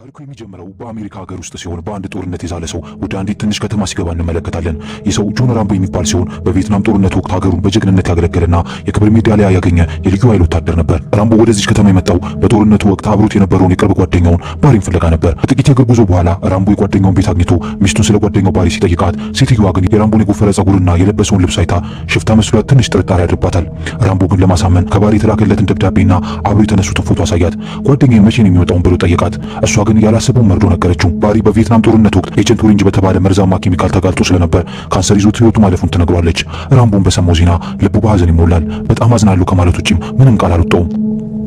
ታሪኩ የሚጀምረው በአሜሪካ ሀገር ውስጥ ሲሆን በአንድ ጦርነት የዛለ ሰው ወደ አንዲት ትንሽ ከተማ ሲገባ እንመለከታለን። ይህ ሰው ጆን ራምቦ የሚባል ሲሆን በቪየትናም ጦርነት ወቅት ሀገሩን በጀግንነት ያገለገለና የክብር ሜዳሊያ ያገኘ የልዩ ኃይል ወታደር ነበር። ራምቦ ወደዚች ከተማ የመጣው በጦርነቱ ወቅት አብሮት የነበረውን የቅርብ ጓደኛውን ባሪን ፍለጋ ነበር። ከጥቂት የእግር ጉዞ በኋላ ራምቦ የጓደኛውን ቤት አግኝቶ ሚስቱን ስለ ጓደኛው ባሪ ሲጠይቃት፣ ሴትዮዋ ግን የራምቦን የጎፈረ ጸጉርና የለበሰውን ልብስ አይታ ሽፍታ መስሏት ትንሽ ጥርጣሬ ያድርባታል። ራምቦ ግን ለማሳመን ከባሪ የተላከለትን ደብዳቤና አብሮ የተነሱትን ፎቶ አሳያት። ጓደኛዬ መቼ ነው የሚመጣውን ብሎ ጠየቃት። እሷ ግን ያላሰበውን መርዶ ነገረችው። ባሪ በቪየትናም ጦርነት ወቅት Agent Orange በተባለ መርዛማ ኬሚካል ተጋልጦ ስለነበር ካንሰር ይዞት ህይወቱ ማለፉን ትነግሯለች። ራምቦን በሰማው ዜና ልቡ በሀዘን ይሞላል። በጣም አዝናለሁ ከማለት ውጪም ምንም ቃል አልወጣውም።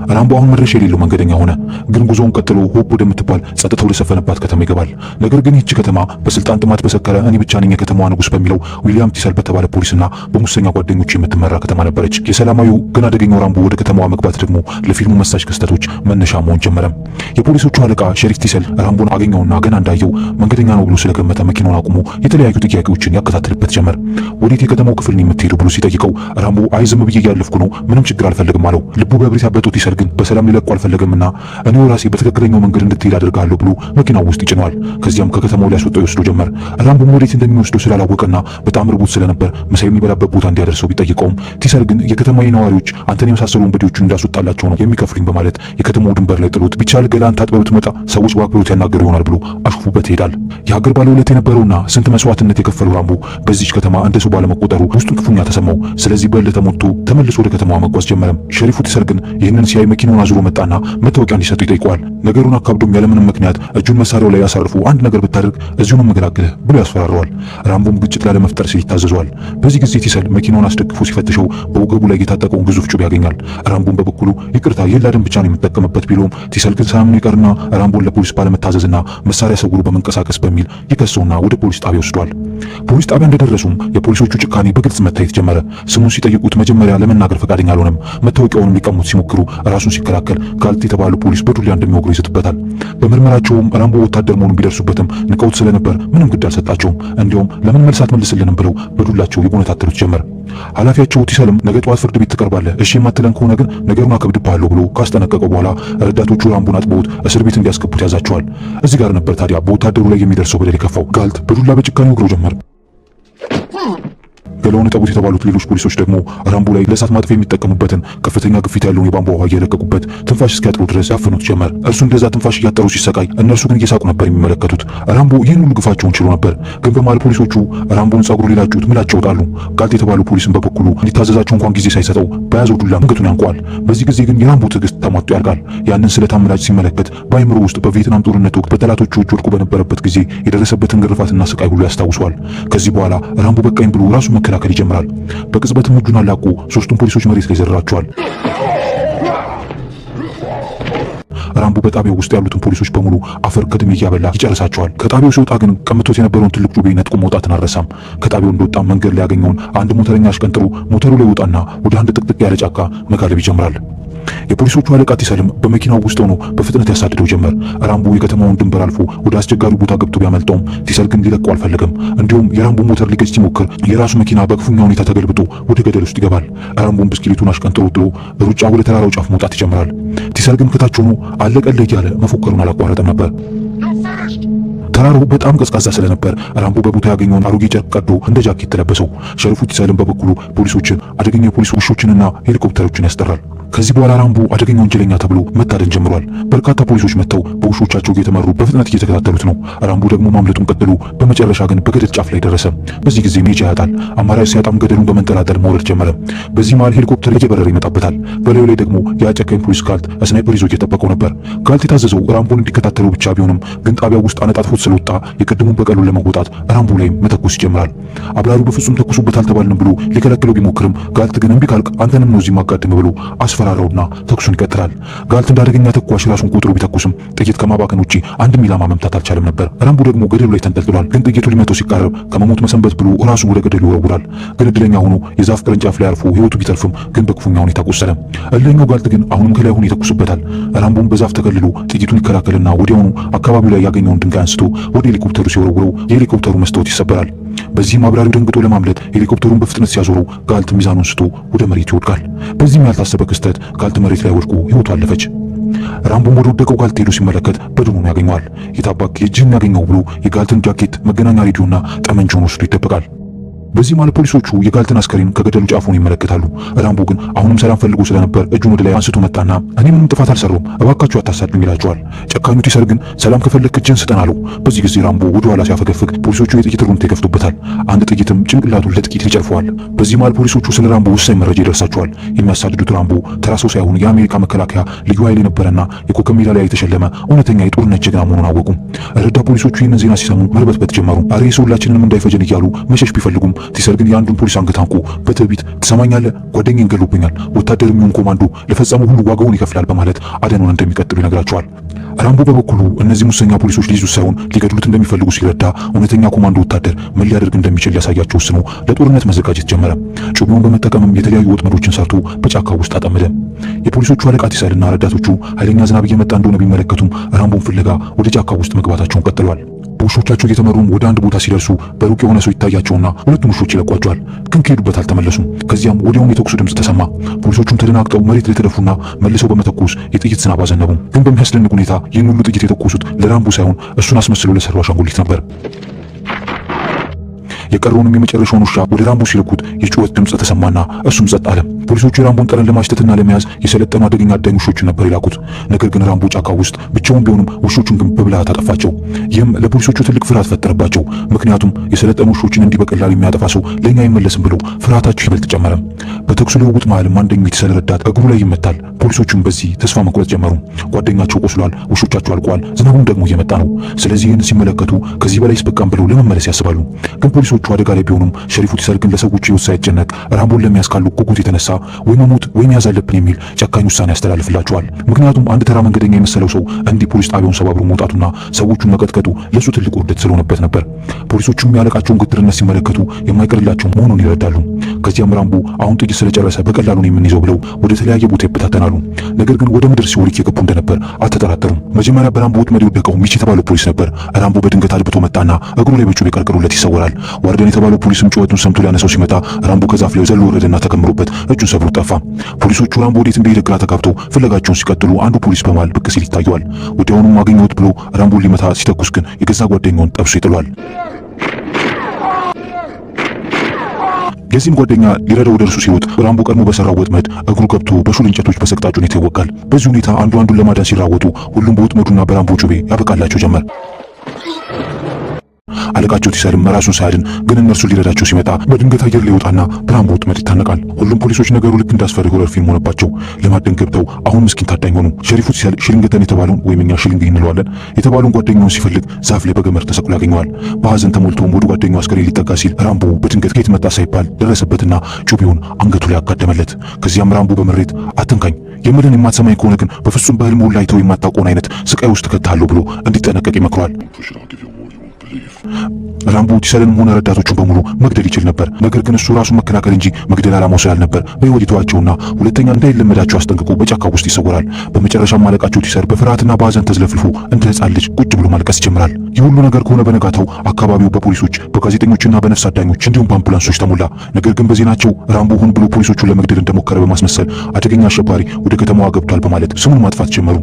ራምቦ አሁን መድረሻ የሌለው መንገደኛ ሆነ። ግን ጉዞውን ቀጥሎ ሆፕ ወደምትባል ጸጥታው ወደሰፈነባት ከተማ ይገባል። ነገር ግን ይህች ከተማ በስልጣን ጥማት በሰከረ እኔ ብቻ ነኝ የከተማዋ ንጉስ በሚለው ዊሊያም ቲሰል በተባለ ፖሊስና በሙሰኛ ጓደኞቹ የምትመራ ከተማ ነበረች። የሰላማዊው ግን አደገኛው ራምቦ ወደ ከተማዋ መግባት ደግሞ ለፊልሙ መሳጭ ክስተቶች መነሻ መሆን ጀመረ። የፖሊሶቹ አለቃ ሸሪፍ ቲሰል ራምቦን አገኘውና ገና እንዳየው መንገደኛ ነው ብሎ ስለገመተ መኪናውን አቁሞ የተለያዩ ጥያቄዎችን ያከታትልበት ጀመር። ወዴት የከተማው ክፍል ነው የምትሄደው ብሎ ሲጠይቀው ራምቦ አይ ዝም ብዬ እያለፍኩ ነው፣ ምንም ችግር አልፈልግም አለው። ልቡ በእብሪት ያበጠው ቲሰል ግን በሰላም ሊለቀው አልፈለገምና እኔው ራሴ በትክክለኛው መንገድ እንድትሄድ አደርጋለሁ ብሎ መኪናው ውስጥ ይጭነዋል። ከዚያም ከከተማው ሊያስወጣው ይወስደው ጀመር። ራምቦም ወዴት እንደሚወስደው ስላላወቀና በጣም ርቦት ስለነበር ምሳ የሚበላበት ቦታ እንዲያደርሰው ቢጠይቀውም ቲሰል ግን የከተማው ነዋሪዎች አንተን የመሳሰሉ ወንበዴዎችን እንዳስወጣላቸው ነው የሚከፍሉኝ በማለት የከተማው ድንበር ላይ ጥሎት ቢቻል ገላን ታጥበህ ብትመጣ ሰዎች በአክብሮት ያናገሩ ይሆናል ብሎ አሹፎበት ይሄዳል። የሀገር ባለውለታ የነበረውና ስንት መስዋዕትነት የከፈለው ራምቦ በዚች ከተማ እንደ ሰው ባለመቆጠሩ ውስጡን ክፉኛ ተሰማው። ስለዚህ በእልህ ተሞልቶ ተመልሶ ወደ ከተማዋ መጓዝ ጀመረም። ሸሪፉ ቲሰል ግን ይህንን ሲያይ መኪናውን አዙሮ መጣና መታወቂያ እንዲሰጡ ይጠይቀዋል። ነገሩን አካብዶም ያለምንም ምክንያት እጁን መሳሪያው ላይ አሳርፎ አንድ ነገር ብታደርግ እዚሁ ነው የምገላግልህ ብሎ ያስፈራረዋል። ራምቦም ግጭት ላለመፍጠር ሲል ይታዘዘዋል። በዚህ ጊዜ ቲሰል መኪናውን አስደግፎ ሲፈትሸው በወገቡ ላይ የታጠቀውን ግዙፍ ጩቤ ያገኛል። ራምቦም በበኩሉ ይቅርታ ይህን ላድን ብቻ ነው የምጠቀምበት ቢለውም ቲሰል ግን ሳያምኑ ይቀርና ራምቦን ለፖሊስ ባለመታዘዝና መሳሪያ ሰውሮ በመንቀሳቀስ በሚል ይከሰውና ወደ ፖሊስ ጣቢያ ወስዷል። ፖሊስ ጣቢያ እንደደረሱም የፖሊሶቹ ጭካኔ በግልጽ መታየት ጀመረ። ስሙን ሲጠይቁት መጀመሪያ ለመናገር ፈቃደኛ አልሆነም። መታወቂያውንም ሊቀሙት ሲሞክሩ ራሱን ሲከላከል ጋልት የተባሉ ፖሊስ በዱላ እንደሚወግሩ ይዝትበታል። በምርመራቸውም ራምቦ ወታደር መሆኑን ቢደርሱበትም ንቀውት ስለነበር ምንም ግድ አልሰጣቸውም። እንዲያውም ለምን መልስ አትመልስልንም ብለው በዱላቸው ይጎነታተሉት ጀመር። ኃላፊያቸው ቲሰልም ነገ ጠዋት ፍርድ ቤት ትቀርባለህ፣ እሺ የማትለን ከሆነ ግን ነገሩን አከብድብሃለሁ ብሎ ካስጠነቀቀው በኋላ ረዳቶቹ ራምቦን አጥበውት እስር ቤት እንዲያስገቡት ያዛቸዋል። እዚህ ጋር ነበር ታዲያ በወታደሩ ላይ የሚደርሰው በደል የከፋው። ጋልት በዱላ በጭካኔ ወግረው ጀመር። ገላውን እጠቡት የተባሉት ሌሎች ፖሊሶች ደግሞ ራምቦ ላይ ለእሳት ማጥፊያ የሚጠቀሙበትን ከፍተኛ ግፊት ያለውን የቧንቧ ውሃ እየለቀቁበት ትንፋሽ እስኪያጥሩ ድረስ ያፍኑት ጀመር። እርሱ እንደዛ ትንፋሽ እያጠሩ ሲሰቃይ፣ እነርሱ ግን እየሳቁ ነበር የሚመለከቱት። ራምቦ ይህን ሁሉ ግፋቸውን ችሎ ነበር። ግን በመሃል ፖሊሶቹ ራምቦን ጸጉሩ ሊላጩት ምላጭ ያወጣሉ። ጋልት የተባሉ ፖሊስን በበኩሉ እንዲታዘዛቸው እንኳን ጊዜ ሳይሰጠው በያዘው ዱላ አንገቱን ያንቀዋል። በዚህ ጊዜ ግን የራምቦ ትዕግስት ተሟጦ ያልቃል። ያንን ስለታም ምላጭ ሲመለከት በአይምሮ ውስጥ በቪየትናም ጦርነት ወቅት በጠላቶቹ እጅ ወድቆ በነበረበት ጊዜ የደረሰበትን ግርፋትና ስቃይ ሁሉ ያስታውሰዋል። ከዚህ በኋላ ራምቦ በቃኝ ብሎ ራሱ መከላከል ይጀምራል። በቅጽበትም እጁን አላቆ ሶስቱን ፖሊሶች መሬት ላይ ዘርራቸዋል። ራምቦ በጣቢያው ውስጥ ያሉትን ፖሊሶች በሙሉ አፈር ከድሜ እያበላ ይጨርሳቸዋል። ከጣቢያው ሲወጣ ግን ቀምቶት የነበረውን ትልቅ ጩቤ ነጥቆ መውጣትን አልረሳም። ከጣቢያው እንደወጣ መንገድ ላይ ያገኘውን አንድ ሞተረኛ አሽቀንጥሮ ሞተሩ ላይ ወጣና ወደ አንድ ጥቅጥቅ ያለ ጫካ መጋለብ ይጀምራል። የፖሊሶቹ አለቃ ቲሰልም በመኪናው ውስጥ ሆኖ በፍጥነት ያሳድደው ጀመር። ራምቦ የከተማውን ድንበር አልፎ ወደ አስቸጋሪው ቦታ ገብቶ ቢያመልጠውም ቲሰል ግን ሊለቀው አልፈለገም። እንዲሁም የራምቦ ሞተር ሊገጭ ሲሞክር የራሱ መኪና በክፉኛ ሁኔታ ተገልብጦ ወደ ገደል ውስጥ ይገባል። ራምቦን ብስክሌቱን አሽቀንጥሮ ጥሎ ሩጫ ወደ ተራራው ጫፍ መውጣት ይጀምራል። ቲሰል ግን ከታች ሆኖ አለቀልህ እያለ መፎከሩን አላቋረጠም ነበር። ተራራው በጣም ቀዝቃዛ ስለነበር ራምቦ በቦታ ያገኘውን አሮጌ ጨርቅ ቀዶ እንደ ጃኬት ለበሰው። ሸሪፉ ቲሰልም በበኩሉ ፖሊሶችን፣ አደገኛ የፖሊስ ውሾችንና ሄሊኮፕተሮችን ያስጠራል። ከዚህ በኋላ ራምቦ አደገኛ ወንጀለኛ ተብሎ መታደን ጀምሯል። በርካታ ፖሊሶች መጥተው በውሾቻቸው እየተመሩ በፍጥነት እየተከታተሉት ነው። ራምቦ ደግሞ ማምለጡን ቀጥሎ በመጨረሻ ግን በገደል ጫፍ ላይ ደረሰ። በዚህ ጊዜ መሄጃ ያጣል። አማራጭ ሲያጣም ገደሉን በመንጠላጠል መውረድ ጀመረ። በዚህ መሃል ሄሊኮፕተር እየበረረ ይመጣበታል። በላዩ ላይ ደግሞ ያ ጨካኝ ፖሊስ ጋልት sniper ይዞ እየጠበቀው ነበር። ጋልት የታዘዘው ራምቦን እንዲከታተለው ብቻ ቢሆንም ግን ጣቢያው ውስጥ አነጣጥፎት ስለወጣ የቅድሙን በቀሉን ለመወጣት ራምቦ ላይ መተኮስ ይጀምራል። አብራሪው በፍጹም ተኩሱበት አልተባልንም ብሎ ሊከለክለው ቢሞክርም ጋልት ግን እምቢ ካልክ አንተንም ነው እዚህ ማጋድም ብሎ አስፈራራውና ተኩሱን ይቀጥላል። ጋልት እንዳደገኛ ተኳሽ ራሱን ቆጥሮ ቢተኩስም ጥይት ከማባከን ውጪ አንድም ኢላማ መምታት አልቻለም ነበር። ራምቦ ደግሞ ገደሉ ላይ ተንጠልጥሏል። ግን ጥይቱ ሊመታው ሲቃረብ ከመሞት መሰንበት ብሎ ራሱን ወደ ገደሉ ይወረውራል። ግን እድለኛ ሆኖ የዛፍ ቅርንጫፍ ላይ አርፎ ህይወቱ ቢተርፍም ግን በክፉኛ ሁኔታ ቆሰለ። እልህኛው ጋልት ግን አሁንም ከላይ ሆኖ ይተኩስበታል። ራምቦም በዛፍ ተከልሎ ጥይቱን ይከላከልና ወዲያውኑ አካባቢው ላይ ያገኘውን ድንጋይ አንስቶ ወደ ሄሊኮፕተሩ ሲወረውረው የሄሊኮፕተሩ መስታወት ይሰበራል። በዚህም አብራሪው ደንግጦ ለማምለጥ ሄሊኮፕተሩን በፍጥነት ሲያዞረው ጋልት ሚዛኑን ስቶ ወደ መሬት ይወድቃል። በዚህም ያልታሰበ ክስተት ጋልት መሬት ላይ ወድቆ ህይወቱ አለፈች። ራምቦም ወደ ወደቀው ጋልት ሄዶ ሲመለከት በድኑን ያገኘዋል። የታባክ የእጅህን ያገኘው ብሎ የጋልትን ጃኬት፣ መገናኛ ሬዲዮና ጠመንጃውን ወስዶ ይደበቃል። በዚህ መሃል ፖሊሶቹ የጋልትን አስከሬን ከገደሉ ጫፍ ሆነው ይመለከታሉ። ራምቦ ግን አሁንም ሰላም ፈልጎ ስለነበር እጁን ወደ ላይ አንስቶ መጣና እኔ ምንም ጥፋት አልሰራሁም፣ እባካችሁ አታሳዱኝ ይላቸዋል። ጨካኙ ቲሰል ግን ሰላም ከፈለክ እጅህን ስጠን አለው። በዚህ ጊዜ ራምቦ ወደ ኋላ ሲያፈገፍግ ፖሊሶቹ የጥይት ሩምታ ይከፍቱበታል። አንድ ጥይትም ጭንቅላቱን ለጥቂት ይጨልፈዋል። በዚህ መሃል ፖሊሶቹ ስለ ራምቦ ወሳኝ መረጃ ይደርሳቸዋል። የሚያሳድዱት ራምቦ ተራ ሰው ሳይሆን የአሜሪካ መከላከያ ልዩ ኃይል የነበረና የኮከብ ሜዳሊያ የተሸለመ እውነተኛ የጦርነት ጀግና መሆኑን አወቁ። ረዳት ፖሊሶቹ ይህንን ዜና ሲሰሙ መርበትበት ጀመሩ። አሬ ሰው ሁላችንንም እንዳይፈጀን እያሉ መሸሽ ቢፈልጉም ቲሰል ግን የአንዱን ፖሊስ አንገት አንቆ በትዕቢት ትሰማኛለህ፣ ጓደኛዬን ገሎብኛል፣ ወታደር የሚሆን ኮማንዶ ለፈጸመው ሁሉ ዋጋውን ይከፍላል በማለት አደኑን እንደሚቀጥሉ ይነግራቸዋል። ራምቦ በበኩሉ እነዚህ ሙሰኛ ፖሊሶች ሊይዙት ሳይሆን ሊገድሉት እንደሚፈልጉ ሲረዳ እውነተኛ ኮማንዶ ወታደር ምን ሊያደርግ እንደሚችል ሊያሳያቸው ወስኖ ለጦርነት መዘጋጀት ጀመረ። ጩቤውን በመጠቀምም የተለያዩ ወጥመዶችን ሰርቶ በጫካው ውስጥ አጠመደ። የፖሊሶቹ አለቃ ቲሰልና ረዳቶቹ ኃይለኛ ዝናብ እየመጣ እንደሆነ ቢመለከቱም ራምቦን ፍለጋ ወደ ጫካው ውስጥ መግባታቸውን ቀጥለዋል። በውሾቻቸው እየተመሩም ወደ አንድ ቦታ ሲደርሱ በሩቅ የሆነ ሰው ይታያቸውና ሁለቱም ውሾች ይለቋቸዋል። ግን ከሄዱበት አልተመለሱም። ከዚያም ወዲያውኑ የተኩሱ ድምፅ ተሰማ። ፖሊሶቹም ተደናግጠው መሬት ላይ ተደፉና መልሰው በመተኮስ የጥይት ዝናብ አዘነቡ። ግን በሚያስደንቅ ሁኔታ ይህን ሁሉ ጥይት የተኮሱት ለራምቦ ሳይሆን እሱን አስመስሎ ለሰሩ አሻንጉሊት ነበር። የቀረውንም የመጨረሻውን ውሻ ወደ ራምቦ ሲልኩት የጩኸት ድምፅ ተሰማና እሱም ጸጥ አለ። ፖሊሶቹ የራምቦን ጠረን ለማሽተትና ለመያዝ የሰለጠኑ አደገኛ አዳኝ ውሾችን ነበር የላኩት። ነገር ግን ራምቦ ጫካ ውስጥ ብቻውን ቢሆንም ውሾቹን ግን በብልሃት አጠፋቸው። ይህም ለፖሊሶቹ ትልቅ ፍርሃት ፈጠረባቸው። ምክንያቱም የሰለጠኑ ውሾችን እንዲህ በቀላሉ የሚያጠፋ ሰው ለኛ አይመለስም ብለው ፍርሃታቸው ይበልጥ ጨመረ። በተኩስ ልውውጥ መሃልም አንደኛው የቲሰል ረዳት እግሩ ላይ ይመታል። ፖሊሶቹም በዚህ ተስፋ መቁረጥ ጀመሩ። ጓደኛቸው ቆስሏል፣ ውሾቻቸው አልቀዋል፣ ዝናቡም ደግሞ እየመጣ ነው። ስለዚህ ይህን ሲመለከቱ ከዚህ በላይ በቃን ብለው ለመመለስ ያስባሉ። ግን ፖሊሶቹ አደጋ ላይ ቢሆኑም ሸሪፉ ቲሰል ግን ለሰዎቹ ሕይወት ሳይጨነቅ ራምቦን ለመያዝ ካለው ጉጉት የተነሳ ወይ መሞት ወይ መያዝ አለብን የሚል ጨካኝ ውሳኔ ያስተላልፍላቸዋል። ምክንያቱም አንድ ተራ መንገደኛ የመሰለው ሰው እንዲህ ፖሊስ ጣቢያውን ሰባብሮ መውጣቱና ሰዎቹን መቀጥቀጡ ለሱ ትልቅ ውርደት ስለሆነበት ነበር። ፖሊሶቹም ያለቃቸውን ግትርነት ሲመለከቱ የማይቀርላቸው መሆኑን ይረዳሉ። ከዚያም ራምቦ አሁን ጥይት ስለጨረሰ በቀላሉ ነው የምንይዘው ብለው ወደ ተለያየ ቦታ ይበታተናሉ። ነገር ግን ወደ ምድር ሲኦል እየገቡ እንደነበር አልተጠራጠሩም። መጀመሪያ በራምቦ ወጥመድ የወደቀው ሚች የተባለው ፖሊስ ነበር። ራምቦ በድንገት አድብቶ መጣና እግሩ ላይ በጩቤ ቀርቅሮለት ይሰወራል። ዋርደን የተባለው ፖሊስም ጩኸቱን ሰምቶ ሊያነሳው ሲመጣ ራምቦ ከዛፍ ላይ ዘሎ ወረደና ተከምሮበት እጁን ሰብሮ ጠፋ። ፖሊሶቹ ራምቦ ወዴት እንደሄደ ግራ ተጋብተው ፍለጋቸውን ሲቀጥሉ አንዱ ፖሊስ በመሃል ብቅ ሲል ይታየዋል። ወዲያውኑም አገኘሁት ብሎ ራምቦን ሊመታ ሲተኩስ ግን የገዛ ጓደኛውን ጠብሶ ይጥሏል። የዚህም ጓደኛ ሊረዳው ወደ እርሱ ሲሮጥ ራምቦ ቀድሞ በሰራው ወጥመድ እግሩ ገብቶ በሹል እንጨቶች በሰቅጣጭ ሁኔታ ይወጋል። በዚህ ሁኔታ አንዱ አንዱን ለማዳን ሲራወጡ ሁሉም በወጥመዱና በራምቦ ጩቤ ያበቃላቸው ጀመር። አለቃቸው ቲሰልም ራሱን ሳያድን ግን እነርሱ ሊረዳቸው ሲመጣ በድንገት አየር ላይ ይወጣና በራምቦ ወጥመድ ይታነቃል። ሁሉም ፖሊሶች ነገሩ ልክ እንዳስፈሪ horror ፊልም ሆነባቸው። ለማደን ገብተው አሁን ምስኪን ታዳኝ ሆኑ። ሸሪፉ ቲሰል ሽሊንግተን የተባለውን ወይም እኛ ሽሊንግ እንለዋለን የተባለውን ጓደኛውን ሲፈልግ ዛፍ ላይ በገመድ ተሰቅሎ ያገኘዋል። በሐዘን ተሞልቶም ወደ ጓደኛው አስከሬን ሊጠጋ ሲል ራምቦ በድንገት ከየት መጣ ሳይባል ደረሰበትና ጩቤውን አንገቱ ላይ አጋደመለት። ከዚያም ራምቦ በምሬት አትንካኝ የምልህን የማትሰማኝ ከሆነ ግን በፍጹም በህልም ሁላ አይተው የማታውቀውን አይነት ስቃይ ውስጥ እከትሃለሁ ብሎ እንዲጠነቀቅ ይመክረዋል። ራምቦ ቲሰልንም ሆነ ረዳቶቹን በሙሉ መግደል ይችል ነበር። ነገር ግን እሱ ራሱን መከላከል እንጂ መግደል ዓላማው ስላልነበር በሕይወት ይተዋቸውና ሁለተኛ እንዳይለመዳቸው አስጠንቅቆ በጫካ ውስጥ ይሰወራል። በመጨረሻም አለቃቸው ቲሰል በፍርሃትና በሐዘን ተዝለፍልፎ እንደ ሕፃን ልጅ ቁጭ ብሎ ማልቀስ ይጀምራል። ይህ ሁሉ ነገር ከሆነ በነጋታው አካባቢው በፖሊሶች በጋዜጠኞችና በነፍስ አዳኞች እንዲሁም በአምቡላንሶች ተሞላ። ነገር ግን በዜናቸው ራምቦ ሆን ብሎ ፖሊሶቹን ለመግደል እንደሞከረ በማስመሰል አደገኛ አሸባሪ ወደ ከተማዋ ገብቷል በማለት ስሙን ማጥፋት ጀመሩ።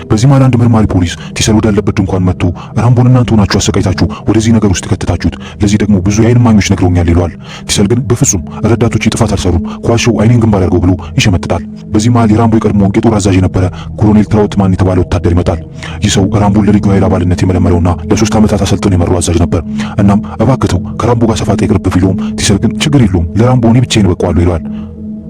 በዚህ መሃል አንድ መርማሪ ፖሊስ ቲሰል ወዳለበት ድንኳን መጥቶ ራምቦን እናንተ ሆናችሁ አሰቃይታችሁ ወደዚህ ነገር ውስጥ ከተታችሁት፣ ለዚህ ደግሞ ብዙ የዓይን እማኞች ነግረውኛል ይለዋል። ቲሰል ግን በፍጹም ረዳቶች ጥፋት አልሰሩም፣ ከዋሸሁ ዓይኔን ግንባር ያድርገው ብሎ ይሸመጥጣል። በዚህ መሃል የራምቦ የቀድሞ የጦር አዛዥ የነበረ ኮሎኔል ትራውትማን የተባለ ወታደር ይመጣል። ይህ ሰው ራምቦን ለልዩ ኃይል አባልነት የመለመለውና ለ3 ዓመታት አሰልጥኖ የመራው አዛዥ ነበር። እናም እባክህ ተው ከራምቦ ጋር ሰፋጣ ይቅርብ ቢለውም ቲሰል ግን ችግር የለውም ለራምቦ እኔ ብቻዬን እበቃዋለሁ ይለዋል።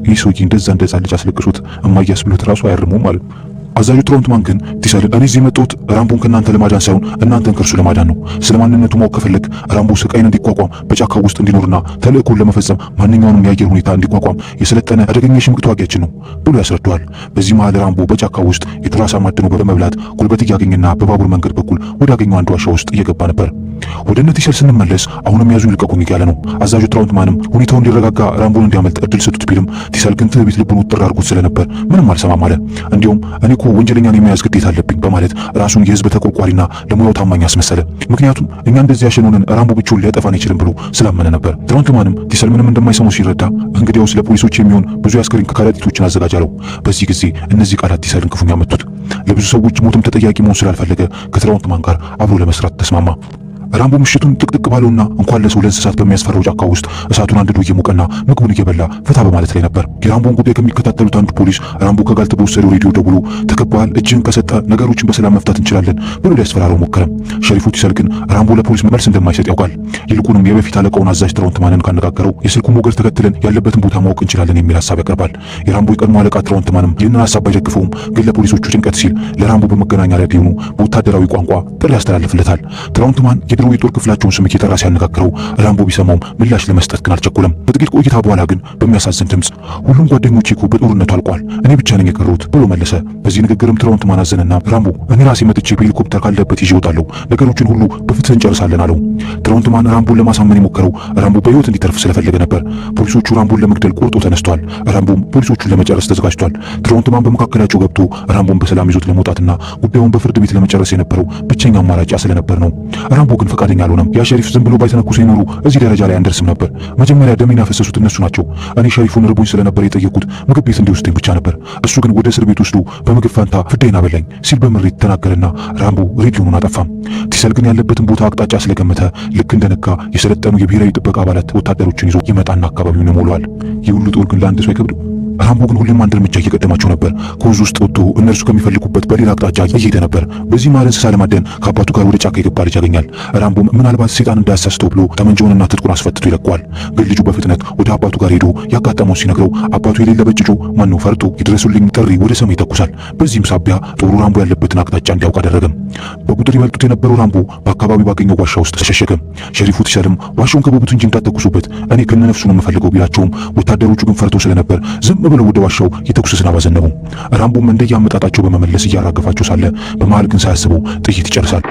ይህ ሰውዬ እንደዛ እንደ ሕፃን ልጅ አስለቅሶት እማያስ ብሎት ራሱ አያርመውም ማለት ነው። አዛዡ ትራውትማን ግን ቲሰልን እኔ እዚህ የመጣሁት ራምቦን ከእናንተ ለማዳን ሳይሆን እናንተን ከእርሱ ለማዳን ነው። ስለ ማንነቱ ማወቅ ከፈለግ ራምቦ ስቃይን እንዲቋቋም በጫካው ውስጥ እንዲኖርና ተልእኮውን ለመፈጸም ማንኛውንም የአየር ሁኔታ እንዲቋቋም የሰለጠነ አደገኛ የሽምቅ ተዋጊያችን ነው ብሎ ያስረዳዋል። በዚህ መሃል ራምቦ በጫካው ውስጥ የዱር አሳ ማድኖ በመብላት ጉልበት እያገኘና በባቡር መንገድ በኩል ወዳገኘው አንድ ዋሻ ውስጥ እየገባ ነበር። ወደ እነ ቲሰል ስንመለስ አሁንም ያዙኝ ልቀቁኝ እያለ ነው። አዛዡ ትራውትማንም ሁኔታውን እንዲረጋጋ ራምቦን እንዲያመልጥ እድል ስጡት ቢልም ቲሰል ግን ትዕቢት ልቡን ውጥር አድርጎት ስለነበር ምንም አልሰማም አለ። እንዲሁም እኔ እኮ እኮ ወንጀለኛን የመያዝ ግዴታ አለብኝ በማለት ራሱን የህዝብ ተቆርቋሪና ለሙያው ታማኝ አስመሰለ። ምክንያቱም እኛ እንደዚህ ያሸኑንን ራምቦ ብቻውን ሊያጠፋን አይችልም ብሎ ስላመነ ነበር። ትራውንትማንም ቲሰል ምንም እንደማይሰማው ሲረዳ እንግዲያውስ ለፖሊሶች የሚሆን ብዙ የአስክሬን ከረጢቶችን አዘጋጅ አለው። በዚህ ጊዜ እነዚህ ቃላት ቲሰልን ክፉኛ መቱት። ለብዙ ሰዎች ሞትም ተጠያቂ መሆን ስላልፈለገ ከትራውንትማን ጋር አብሮ ለመስራት ተስማማ። ራምቦ ምሽቱን ጥቅጥቅ ባለውና እንኳን ለሰው ለእንስሳት በሚያስፈራው ጫካ ውስጥ እሳቱን አንድዶ እየሞቀና ምግቡን እየበላ ፈታ በማለት ላይ ነበር። የራምቦን ጉዳይ ከሚከታተሉት አንዱ ፖሊስ ራምቦ ከጋልት በወሰደው ሬዲዮ ደውሎ ተከባሃል፣ እጅህን ከሰጠ ነገሮችን በሰላም መፍታት እንችላለን ብሎ ሊያስፈራረው ሞከረ። ሸሪፉ ቲሰል ግን ራምቦ ለፖሊስ መልስ እንደማይሰጥ ያውቃል። ይልቁንም የበፊት አለቃውን አዛዥ ትራውንትማንን ካነጋገረው የስልኩ ሞገድ ተከትለን ያለበትን ቦታ ማወቅ እንችላለን የሚል ሀሳብ ያቀርባል። የራምቦ የቀድሞ አለቃ ትራውንትማንም ይህንን ሀሳብ ባይደግፈውም ግን ለፖሊሶቹ ጭንቀት ሲል ለራምቦ በመገናኛ ሬዲዮኑ በወታደራዊ ቋንቋ ጥሪ ያስተላልፍለታል። ትራውንትማን የድሮ የጦር ክፍላቸውን ስም እየጠራ ሲያነጋግረው ራምቦ ቢሰማውም ምላሽ ለመስጠት ግን አልቸኮለም። ከጥቂት ቆይታ በኋላ ግን በሚያሳዝን ድምፅ ሁሉም ጓደኞቼ እኮ በጦርነቱ አልቋል፣ እኔ ብቻ ነኝ የቀረሁት ብሎ መለሰ። በዚህ ንግግርም ትራውንትማን አዘነና ራምቦ እኔ ራሴ መጥቼ በሄሊኮፕተር ካለበት ይዤ እወጣለሁ፣ ነገሮችን ሁሉ በፍትህ እንጨርሳለን አለው። ትራውንትማን ራምቦን ለማሳመን የሞከረው ራምቦ በሕይወት እንዲተርፍ ስለፈለገ ነበር። ፖሊሶቹ ራምቦን ለመግደል ቆርጦ ተነስቷል። ራምቦም ፖሊሶቹን ለመጨረስ ተዘጋጅቷል። ትራውንትማን በመካከላቸው ገብቶ ራምቦን በሰላም ይዞት ለመውጣትና ጉዳዩን በፍርድ ቤት ለመጨረስ የነበረው ብቸኛ አማራጭ ስለነበር ነው። ራምቦ ግን ፈቃደኛ አልሆነም። ያ ሸሪፍ ዝም ብሎ ባይተነኩሰኝ ኖሮ እዚህ ደረጃ ላይ አንደርስም ነበር። መጀመሪያ ደሜን ያፈሰሱት እነሱ ናቸው። እኔ ሸሪፉን ርቦኝ ስለነበር የጠየቅኩት ምግብ ቤት እንዲወስደኝ ብቻ ነበር። እሱ ግን ወደ እስር ቤት ወስዶ በምግብ ፋንታ ፍዳዬን አበላኝ ሲል በምሬት ተናገረና ራምቦ ሬዲዮኑን አጠፋም። ቲሰል ግን ያለበትን ቦታ አቅጣጫ ስለገመተ ልክ እንደነጋ የሰለጠኑ የብሔራዊ ጥበቃ አባላት ወታደሮችን ይዞ ይመጣና አካባቢውን ይሞላዋል። ይህ ሁሉ ጦር ግን ለአንድ ሰው አይከብድም። ራምቦ ግን ሁሌም አንድ እርምጃ እየቀደማቸው ነበር። ከወንዙ ውስጥ ወጥቶ እነርሱ ከሚፈልጉበት በሌላ አቅጣጫ እየሄደ ነበር። በዚህ መሃል እንስሳ ለማደን ከአባቱ ጋር ወደ ጫካ የገባ ልጅ ያገኛል። ራምቦም ምናልባት ሰይጣን እንዳያሳስተው ብሎ ጠመንጃውንና ትጥቁን አስፈትቶ ይለቀዋል። ግን ልጁ በፍጥነት ወደ አባቱ ጋር ሄዶ ያጋጠመውን ሲነግረው አባቱ የሌለ በጭጮ ማነው ፈርቶ የድረሱልኝ ጥሪ ወደ ሰማይ ይተኩሳል። በዚህም ሳቢያ ጦሩ ራምቦ ያለበትን አቅጣጫ እንዲያውቅ አደረገም። በቁጥር ይበልጡት የነበረው ራምቦ በአካባቢው ባገኘው ዋሻ ውስጥ ተሸሸገ። ሸሪፉ ቲሰልም ዋሻውን ከበቡት እንጂ እንዳትተኩሱበት እኔ ከነነፍሱ ነው የምፈልገው ቢላቸውም ወታደሮቹ ግን ፈርተው ስለነበር ዝም ብለው ወደ ዋሻው የተኩስ ዝናብ አዘነቡ። ራምቦም እንደያመጣጣቸው በመመለስ እያራገፋቸው ሳለ በመሃል ግን ሳያስበው ጥይት ይጨርሳል።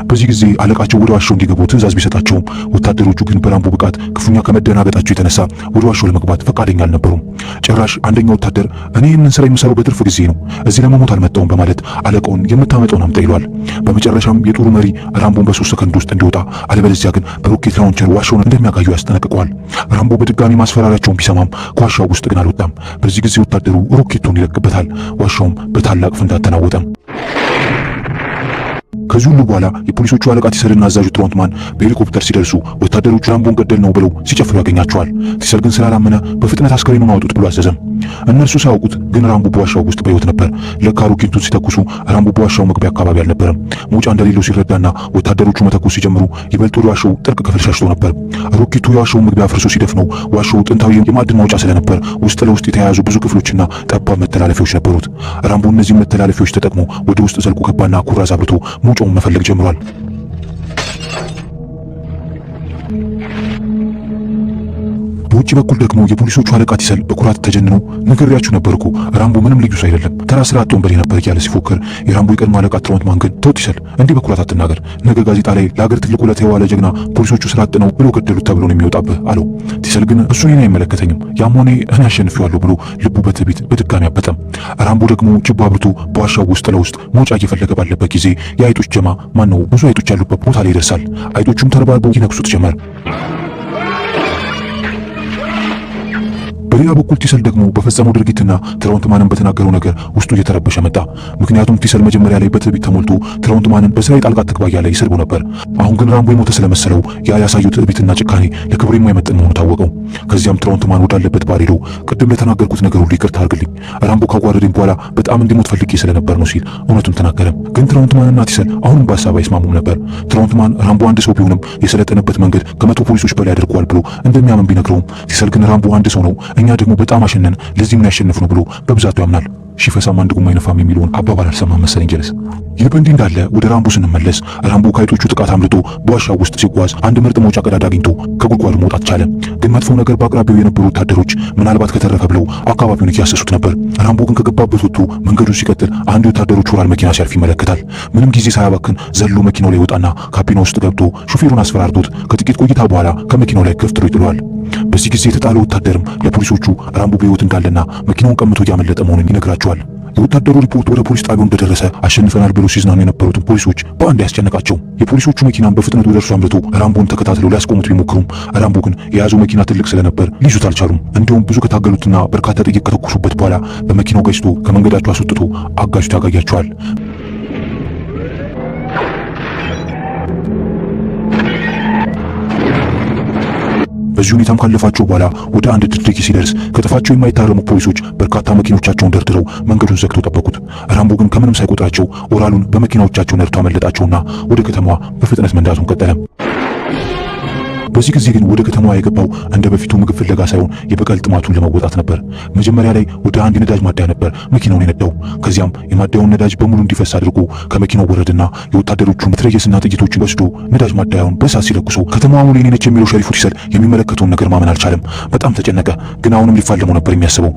በዚህ ጊዜ አለቃቸው ወደ ዋሻው እንዲገቡ ትዕዛዝ ቢሰጣቸውም ወታደሮቹ ግን በራምቦ ብቃት ክፉኛ ከመደናገጣቸው የተነሳ ወደ ዋሻው ለመግባት ፈቃደኛ አልነበሩም። ጭራሽ አንደኛው ወታደር እኔ ይህንን ስራ የምሰራው በትርፍ ጊዜ ነው፣ እዚህ ለመሞት አልመጣሁም በማለት አለቃውን የምታመጣውን አምጣ ይሏል። በመጨረሻም የጦሩ መሪ ራምቦን በ3 ሰከንድ ውስጥ እንዲወጣ አለበለዚያ ግን በ rocket launcher ዋሻውን እንደሚያጋዩ ያስጠነቅቀዋል። ራምቦ በድጋሚ ማስፈራሪያቸውን ቢሰማም ከዋሻው ውስጥ ግን አልወጣም። በዚህ ጊዜ ወታደሩ ሮኬቱን ይለቅበታል። ዋሻውም በታላቅ ፍንዳታ ተናወጠ። ከዚህ ሁሉ በኋላ የፖሊሶቹ አለቃ ቲሰልና አዛዡ ትራውንትማን በሄሊኮፕተር ሲደርሱ ወታደሮቹ ራምቦን ገደል ነው ብለው ሲጨፍሩ ያገኛቸዋል። ቲሰል ግን ስላላመነ በፍጥነት አስከሬኑን አውጡት ብሎ አዘዘም። እነርሱ ሳያውቁት ግን ራምቦ በዋሻው ውስጥ በሕይወት ነበር። ለካ ሮኬቱን ሲተኩሱ ራምቦ በዋሻው መግቢያ አካባቢ አልነበረም። መውጫ እንደሌለው ሲረዳና ወታደሮቹ መተኮስ ሲጀምሩ ይበልጥ ወደ ዋሻው ጥልቅ ክፍል ሸሽቶ ነበር። ሮኬቱ የዋሻው መግቢያ አፍርሶ ሲደፍነው ዋሻው ጥንታዊ የማዕድን ማውጫ ስለነበር ውስጥ ለውስጥ የተያያዙ ብዙ ክፍሎችና ጠባብ መተላለፊያዎች ነበሩት። ራምቦ እነዚህ መተላለፊያዎች ተጠቅሞ ወደ ውስጥ ዘልቆ ገባና ኩራዝ አብርቶ መውጫውን መፈለግ ጀምሯል። በውጭ በኩል ደግሞ የፖሊሶቹ አለቃ ቲሰል በኩራት ተጀንኖ ነግሬያችሁ ነበር እኮ ራምቦ ምንም ልዩ ሰው አይደለም፣ ተራ ስራ አጥ ወንበዴ ነበር እያለ ሲፎክር፣ የራምቦ የቀድሞ አለቃ ትራውንትማን ግን ተው ቲሰል፣ እንዲህ በኩራት አትናገር፣ ነገ ጋዜጣ ላይ ለሀገር ትልቅ ውለታ የዋለ ጀግና ፖሊሶቹ ስራ አጥ ነው ብሎ ገደሉት ተብሎ ነው የሚወጣብህ አለው። ቲሰል ግን እሱ እኔን አይመለከተኝም፣ ያም ሆነ እኔ አሸንፌዋለሁ ብሎ ልቡ በትዕቢት በድጋሚ አበጠም። ራምቦ ደግሞ ችቦ አብርቶ በዋሻው ውስጥ ለውስጥ መውጫ እየፈለገ ባለበት ጊዜ የአይጦች ጀማ ማነው ብዙ አይጦች ያሉበት ቦታ ላይ ይደርሳል። አይጦቹም ተረባርበው ይነክሱት ጀመር። በሌላ በኩል ቲሰል ደግሞ በፈጸመው ድርጊትና ትራውንትማንን በተናገረው ነገር ውስጡ እየተረበሸ መጣ። ምክንያቱም ቲሰል መጀመሪያ ላይ በትዕቢት ተሞልቶ ትራውንትማንን በስራዬ ጣልቃ አትግባ እያለ ይሰድበው ነበር። አሁን ግን ራምቦ የሞተ ስለመሰለው ያ ያሳየው ትዕቢትና ጭካኔ ለክብሩ የማይመጥን መሆኑ ታወቀው። ከዚያም ትራውንትማን ወዳለበት ባር ሄዶ ቅድም ለተናገርኩት ነገር ሁሉ ይቅርታ አድርግልኝ፣ ራምቦ ካዋረደኝ በኋላ በጣም እንዲሞት ፈልጌ ስለነበር ነው ሲል እውነቱን ተናገረ። ግን ትራውንትማንና ቲሰል አሁንም በሀሳብ አይስማሙም ነበር። ትራውንትማን ራምቦ አንድ ሰው ቢሆንም የሰለጠነበት መንገድ ከ100 ፖሊሶች በላይ አድርጓል ብሎ እንደሚያምን ቢነግረውም ቲሰል ግን ራምቦ አንድ ሰው ነው፣ እኛ ደግሞ በጣም አሸነን፣ ለዚህም ነው ያሸነፍነው ብሎ በብዛቱ ያምናል። ሺፈሳም አንድ ጉማ አይነፋም የሚለውን አባባል አልሰማም መሰለኝ ጀለስ። ይህ በእንዲህ እንዳለ ወደ ራምቦ ስንመለስ ራምቦ ከአይጦቹ ጥቃት አምልጦ በዋሻው ውስጥ ሲጓዝ አንድ ምርጥ መውጫ ቀዳዳ አግኝቶ ከጉድጓዱ መውጣት ቻለ። ግን መጥፎው ነገር በአቅራቢያው የነበሩ ወታደሮች ምናልባት ከተረፈ ብለው አካባቢውን እያሰሱት ነበር። ራምቦ ግን ከገባበት ወጥቶ መንገዱን ሲቀጥል አንድ የወታደሮች ኡራል መኪና ሲያልፍ ይመለከታል። ምንም ጊዜ ሳያባክን ዘሎ መኪናው ላይ ወጣና ካቢና ውስጥ ገብቶ ሹፌሩን አስፈራርቶት ከጥቂት ቆይታ በኋላ ከመኪናው ላይ ገፍትሮ ይጥለዋል። በዚህ ጊዜ የተጣለው ወታደርም ለፖሊሶቹ ራምቦ በሕይወት እንዳለና መኪናውን ቀምቶ እያመለጠ መሆኑን ይነግራቸዋል። የወታደሩ ሪፖርት ወደ ፖሊስ ጣቢያው እንደደረሰ አሸንፈናል ብሎ ሲዝናኑ የነበሩትን ፖሊሶች በአንድ ያስጨነቃቸው። የፖሊሶቹ መኪናን በፍጥነት ወደ እርሱ አምርቶ ራምቦን ተከታትለው ሊያስቆሙት ቢሞክሩም ራምቦ ግን የያዘው መኪና ትልቅ ስለነበር ሊይዙት አልቻሉም። እንዲሁም ብዙ ከታገሉትና በርካታ ጥይት ከተኮሱበት በኋላ በመኪናው ገጭቶ ከመንገዳቸው አስወጥቶ አጋጭቶ ያጋያቸዋል። በዚህ ሁኔታም ካለፋቸው በኋላ ወደ አንድ ድልድይ ሲደርስ ከጥፋቸው የማይታረሙ ፖሊሶች በርካታ መኪኖቻቸውን ደርድረው መንገዱን ዘግተው ጠበቁት። ራምቦ ግን ከምንም ሳይቆጥራቸው ኦራሉን በመኪናዎቻቸው ነድቶ አመለጣቸውና ወደ ከተማዋ በፍጥነት መንዳቱን ቀጠለ። በዚህ ጊዜ ግን ወደ ከተማዋ የገባው እንደ በፊቱ ምግብ ፍለጋ ሳይሆን የበቀል ጥማቱን ለመወጣት ነበር። መጀመሪያ ላይ ወደ አንድ የነዳጅ ማደያ ነበር መኪናውን የነዳው። ከዚያም የማደያውን ነዳጅ በሙሉ እንዲፈስ አድርጎ ከመኪናው ወረደና የወታደሮቹን መትረየስና ጥይቶችን ወስዶ ነዳጅ ማደያውን በእሳት ሲለኩሰው ከተማዋ ሙሉ የኔ ነች የሚለው ሸሪፉ ቲሰል የሚመለከተውን ነገር ማመን አልቻለም። በጣም ተጨነቀ። ግን አሁንም ሊፋለመው ነበር የሚያስበው።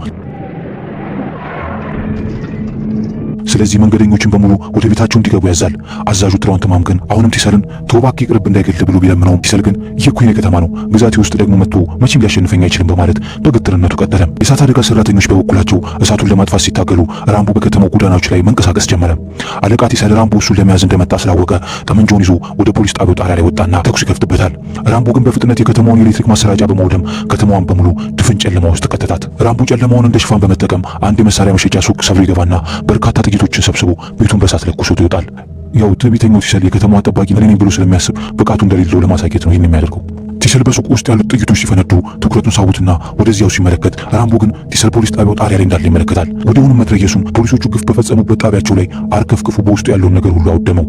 ስለዚህ መንገደኞችን በሙሉ ወደ ቤታቸው እንዲገቡ ያዛል። አዛዡ ትራውንትማን ግን አሁንም ቲሰልን ተው እባክህ ይቅርብ እንዳይገድል ብሎ ቢለምነውም ቲሰል ግን ይህ እኮ የኔ ከተማ ነው፣ ግዛቴ ውስጥ ደግሞ መጥቶ መቼም ሊያሸንፈኝ አይችልም በማለት በግትርነቱ ቀጠለ። የእሳት አደጋ ሰራተኞች በበኩላቸው እሳቱን ለማጥፋት ሲታገሉ ራምቦ በከተማው ጎዳናዎች ላይ መንቀሳቀስ ጀመረ። አለቃ ቲሰል ራምቦ እሱን ለመያዝ እንደመጣ ስላወቀ ጠመንጃውን ይዞ ወደ ፖሊስ ጣቢያው ጣሪያ ላይ ወጣና ተኩስ ይከፍትበታል። ራምቦ ግን በፍጥነት የከተማውን የኤሌክትሪክ ማሰራጫ በማውደም ከተማዋን በሙሉ ድፍን ጨለማ ውስጥ ከተታት። ራምቦ ጨለማውን እንደ ሽፋን በመጠቀም አንድ የመሳሪያ መሸጫ ሱቅ ሰብሮ ይገባና በርካታ ጥይቶችን ሰብስቦ ቤቱን በእሳት ለኩሶት ይወጣል። ያው ትዕቢተኛው ቲሰል የከተማዋ ጠባቂ እኔ ነኝ ብሎ ስለሚያስብ ብቃቱ እንደሌለው ለማሳየት ነው ይህን የሚያደርገው። ቲሰል በሱቅ ውስጥ ያሉት ጥይቶች ሲፈነዱ ትኩረቱን ሳቡትና ወደዚያው ሲመለከት ራምቦ ግን ቲሰል ፖሊስ ጣቢያው ጣሪያ ላይ እንዳለ ይመለከታል። ወዲያውኑ መትረየሱን ፖሊሶቹ ግፍ በፈጸሙበት ጣቢያቸው ላይ አርከፍክፎ በውስጡ ያለውን ነገር ሁሉ አወደመው።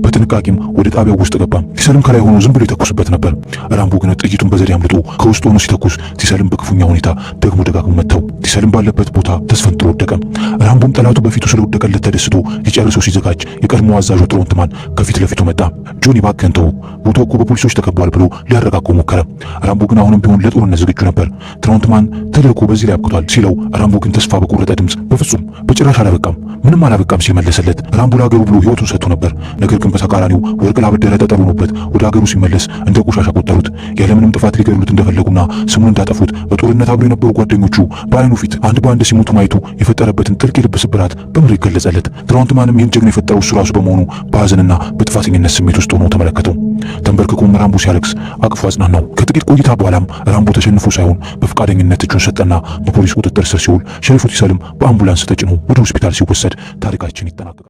በጥንቃቄም ወደ ጣቢያው ውስጥ ገባ። ቲሰልም ከላይ ሆኖ ዝም ብሎ ይተኩስበት ነበር። ራምቦ ግን ጥይቱን በዘዴ አምልጦ ከውስጥ ሆኖ ሲተኩስ ቲሰልም በክፉኛ ሁኔታ ደግሞ ደጋግሞ መታው። ቲሰልም ባለበት ቦታ ተስፈንጥሮ ወደቀ። ራምቦም ጠላቱ በፊቱ ስለወደቀለት ተደስቶ ሊጨርሰው ሲዘጋጅ የቀድሞ አዛዡ ትራውንትማን ከፊት ለፊቱ መጣ። ጆኒ እባክህን ተው፣ ቦታው እኮ በፖሊሶች ተከቧል ብሎ ሊያረጋጋው ሞከረ። ራምቦ ግን አሁንም ቢሆን ለጦርነት ዝግጁ ነበር። ትራውንትማን ተልእኮ በዚህ ላይ አብቅቷል ሲለው ራምቦ ግን ተስፋ በቆረጠ ድምፅ በፍጹም በጭራሽ አላበቃም፣ ምንም አላበቃም ሲል መለሰለት። ራምቦ ለሀገሩ ብሎ ህይወቱን ሰጥቶ ነበር። ነገር ግን በተቃራኒው ወርቅ ላበደረ ጠጠር ሆኖበት ወደ ሀገሩ ሲመለስ እንደ ቆሻሻ ቆጠሩት። ያለምንም ጥፋት ሊገድሉት እንደፈለጉና ስሙን እንዳጠፉት በጦርነት አብሮ የነበሩ ጓደኞቹ በአይኑ ፊት አንድ በአንድ ሲሞቱ ማየቱ የፈጠረበትን ጥልቅ የልብ ስብራት በምሬት ገለጸለት። ትራውንትማንም ይህን ጀግና የፈጠረው እሱ ራሱ በመሆኑ በሀዘንና በጥፋተኝነት ስሜት ውስጥ ሆኖ ተመለከተው። ተንበርክኮም ራምቦ ሲያለቅስ አቅፎ አጽናናው። ከጥቂት ቆይታ በኋላም ራምቦ ተሸንፎ ሳይሆን በፈቃደኝነት እጁን ሰጠና በፖሊስ ቁጥጥር ስር ሲውል ሸሪፉ ቲሰልም በአምቡላንስ ተጭኖ ወደ ሆስፒታል ሲወሰድ ታሪካችን ይጠናቀቃል።